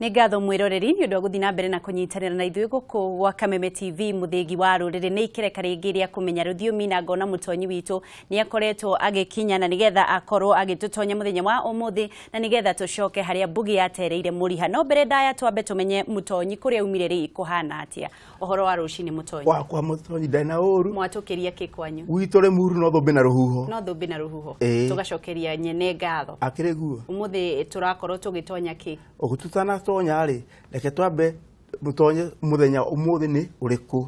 Nĩ ngatho mwĩroreri nĩ ũndũ wa gũthiĩ na mbere na kũnyitanĩra na ithuĩ gũkũ gwa Kameme TV mũthĩgi wa rũrĩrĩ. Nĩ ikereka rĩngĩ rĩa kũmenya rũthiomi na ngona mũtonyi witũ nĩ akoretwo agĩkinya na nĩgetha akorwo agĩtũtonya mũthenya wa ũmũthĩ na nĩgetha tũcoke harĩa mbugi yatereire mũriha. No mbere ndaya twambe tũmenye mũtonyi kũrĩa aumire rĩ kũhana atĩa. Ũhoro wa rũcinĩ mũtonyi? Wakwa mũtonyi ndarĩ na ũru. Mwatũkĩria kĩ kwanyu? Gwitũ Rĩmuru no thũmbĩ na rũhuho. No thũmbĩ na rũhuho. Tũgacokeria nyene ngatho. Akĩrĩ guo. Ũmũthĩ tũrakorwo tũgĩtonya kĩ? Ũgũtutana tonya rĩ, reke twambe mũtonye mũthenya ũmũthĩ nĩ ũrĩkũ.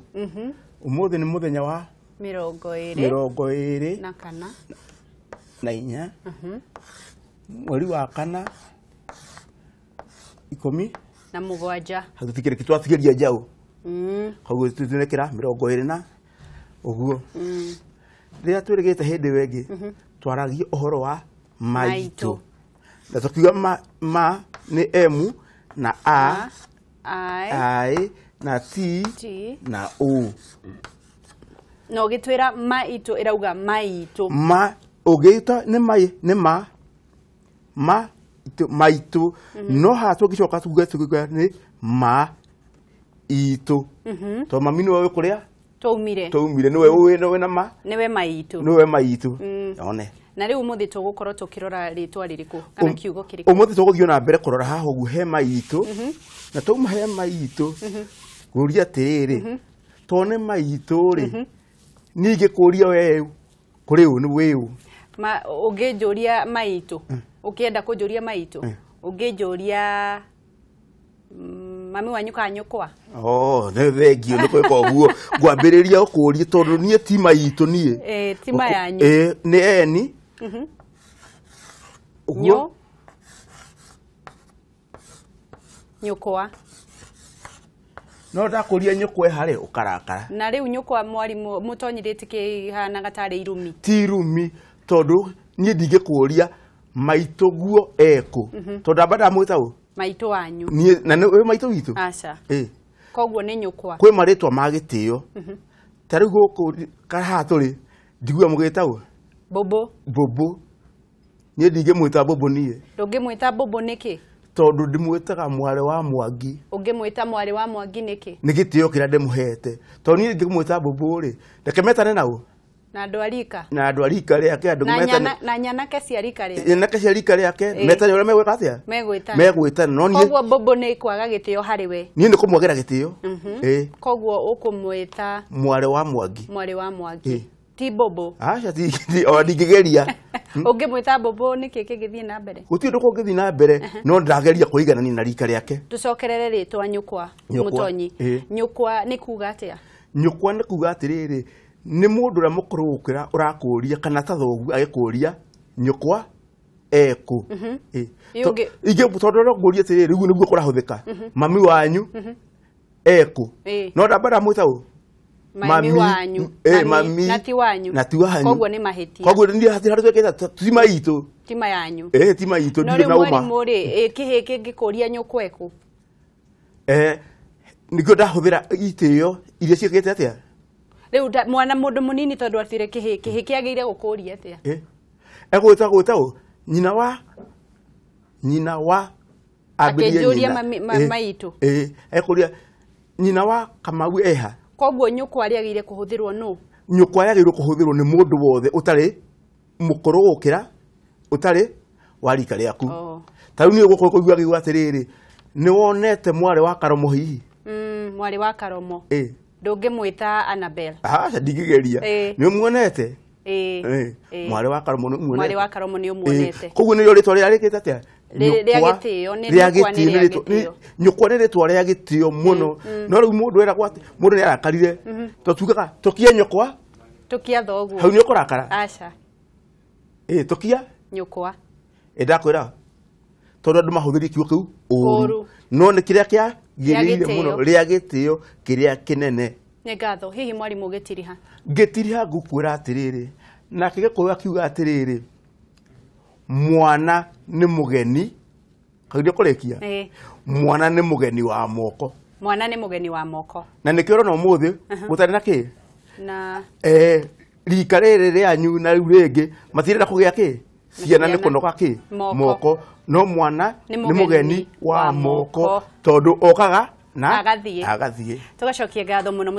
Ũmũthĩ nĩ mũthenya wa 24 na 4 mweri wa kana 17. Hatutikire twatigeria njaũ. Koguo tũtunekera 20 na ũguo. Rĩrĩa twĩrĩgĩte hĩndĩ ĩyo ĩngĩ twaragia ũhoro wa maitũ. Na tũkiuga ma nĩ M na A, I na T na O. Na ũgĩtwĩra maitũ ĩrauga maitũ. Ma ũgĩta nĩ mai nĩ ma ma maitũ. No haha tũngĩcoka tuge tuge nĩ ma itũ. Tondũ mami nĩwe ũĩ kũrĩa twaumire. Twaumire nĩwe ũĩ nĩwe na ma. Nĩwe maitũ. Nĩwe maitũ. One. Na rĩu ũmũthĩ tũgũkorwo tũkĩrora rĩtwa rĩrĩkũ kana kiugo kĩrĩkũ? Ũmũthĩ tũgũthiĩ na mbere kũrora haha ũguo he maitũ. Na twauma he maitũ ngũria atĩrĩrĩ, to nĩ maitũ rĩ, niĩ ingĩkũria we kũrĩ ũ nĩ wĩ ũ? Ma ũngĩnjũria maitũ, ũkĩenda kũnjũria maitũ, ũngĩnjũria mami wanyu kana nyũkwa? Oh, nĩ thengio nĩ gwĩka ũguo. Ngwambĩrĩria gũkũria tondũ niĩ ti maitũ niĩ. Ti ma yanyu. Nĩ eni. Ũguo. Nyũkwa. No ndakũria nyũkwa harĩ ũkarakara. Na rĩu nyũkwa mwarimũ mũtonyi rĩtikĩhanaga tarĩ irumi. Ti irumi tondũ niĩ ndingĩkũria maitũ guo ekũ. Tondũ ndamba ndamwĩta ũ? Maitũ wanyu. Niĩ na nĩ ũyũ maitũ witũ? Aca. Koguo nĩ nyũkwa. Kwĩ marĩtwa ma gĩtĩo. Ta rĩu gũkũ haha tũrĩ ndiguaga mũgĩta ũ? Mbũmbũ. Mbũmbũ. Niĩ ndingĩmwĩta mbũmbũ niĩ. Ndũngĩmwĩta mbũmbũ nĩkĩ? Tondũ ndĩmwĩtaga mwarĩ wa Mwangi. Ũngĩmwĩta mwarĩ wa Mwangi nĩkĩ? Nĩ gĩtĩo kĩrĩa ndĩmũhete. Tondũ niĩ ndingĩmwĩta mbũmbũ rĩ, reke metane na ũ? Na andũ a rika. Na andũ a rika rĩake andũ metane. Na nyanake cia rika rĩake. Nyanake cia rika rĩake metane ũrĩa megwĩka atĩa? Megwĩtana. Megwĩtana. No niĩ koguo mbũmbũ nĩ kwaga gĩtĩo harĩ we. Niĩ nĩ kũmwagĩra gĩtĩo. Koguo ũkũmwĩta mwarĩ wa Mwangi. Mwarĩ wa Mwangi. Ti mbũmbũ. Aca ti o ndingĩgeria. Ũngĩmwĩta mbũmbũ nĩkĩ kĩngĩthiĩ na mbere? Gũtirĩ ũndũ kũngĩthiĩ na mbere no ndĩrageria kũiganania na rika rĩake. Tũcokerere rĩtwa nyũkwa mũtonyi. Nyũkwa nĩ kuga atĩa? Nyũkwa nĩ kuga atĩrĩrĩ, nĩ mũndũ ũrĩa mũkũrũ gũkĩra ũrakũria kana ta thoguo agĩkũria nyũkwa ekũ. Tondũ ũrĩa ngũria atĩrĩrĩ, rĩu nĩguo kũrahũthĩka. Mami wanyu ekũ. No ndamba ndamwĩta ũ? Mami wanyu. Mami. Na ti wanyu. Na ti wanyu. Koguo nĩ mahĩtia. Koguo niĩ hatirĩ handũ twĩkĩte ti maitũ. Ti ma yanyu. Ti maitũ ndirĩ na ũma. No rĩu mwarimũ rĩ, kĩhĩ kĩngĩkũria nyũkwa ekũ? Nĩkĩo ndahũthĩra itĩo iria ciĩkĩte atĩa? Rĩu mwana mũndũ mũnini tondũ atire kĩhĩ, kĩhĩ kĩagĩrĩire gũkũria atĩa? Egwĩta gwĩta ũ? Nyina wa nyina wa akĩnjũria maitũ. Ekũria nyina wa Kamau eha. Koguo nyũkwa rĩagĩrĩire kũhũthĩrwo nũ? Nyũkwa rĩagĩrĩirwo kũhũthĩrwo nĩ mũndũ wothe ũtarĩ mũkũrũ gũkĩra ũtarĩ wa rika rĩaku. Ta rĩu niĩ gũkũ kũigua gĩgua atĩrĩrĩ, nĩ wonete mwarĩ wa Karomo hihi? Mwarĩ wa Karomo. Ndũngĩmwĩta Annabel. Aca ndingĩgeria. Nĩ ũmuonete? Mwarĩ wa Karomo nĩ ũmuonete. Mwarĩ wa Karomo nĩ ũmuonete. Koguo nĩrĩo rĩtwa rĩrĩa rĩkĩte atĩa? Rĩa gĩtĩo, nĩ nyũkwa nĩ rĩa gĩtĩo. Nyũkwa nĩ rĩtwa rĩa gĩtĩo mũno. No rĩu mũndũ eragwo atĩ mũndũ nĩ arakarire. Tũtugaga tũkia nyũkwa. Tũkia thoguo. Hau nĩ ũkũrakara? Aca. Tũkia nyũkwa. Ndakwĩra tondũ andũ mahũthĩrie kiugo kĩu ũru. No nĩ kĩrĩa kĩagĩrĩire mũno rĩa gĩtĩo kĩrĩa kĩnene. Nĩ ngatho. Hihi mwarimũ gĩtiriha? Ngĩtiriha ngũkwĩra atĩrĩrĩ, nake Gĩkũyũ akiuga atĩrĩrĩ, mwana nĩ mũgeni. Kaũria kũrĩkia? Mwana nĩ mũgeni wa moko. Mwana nĩ mũgeni wa moko. Na nĩkĩo ũrona ũmũthĩ gũtarĩ na kĩ? Na rika rĩrĩ rĩanyu na rĩu rĩngĩ matirenda kũgĩa kĩ? Ciana nĩ kũnoga kĩ moko, no mwana nĩ mũgeni wa moko, tondũ okaga na agathiĩ. Tũgacokia ngatho mũno.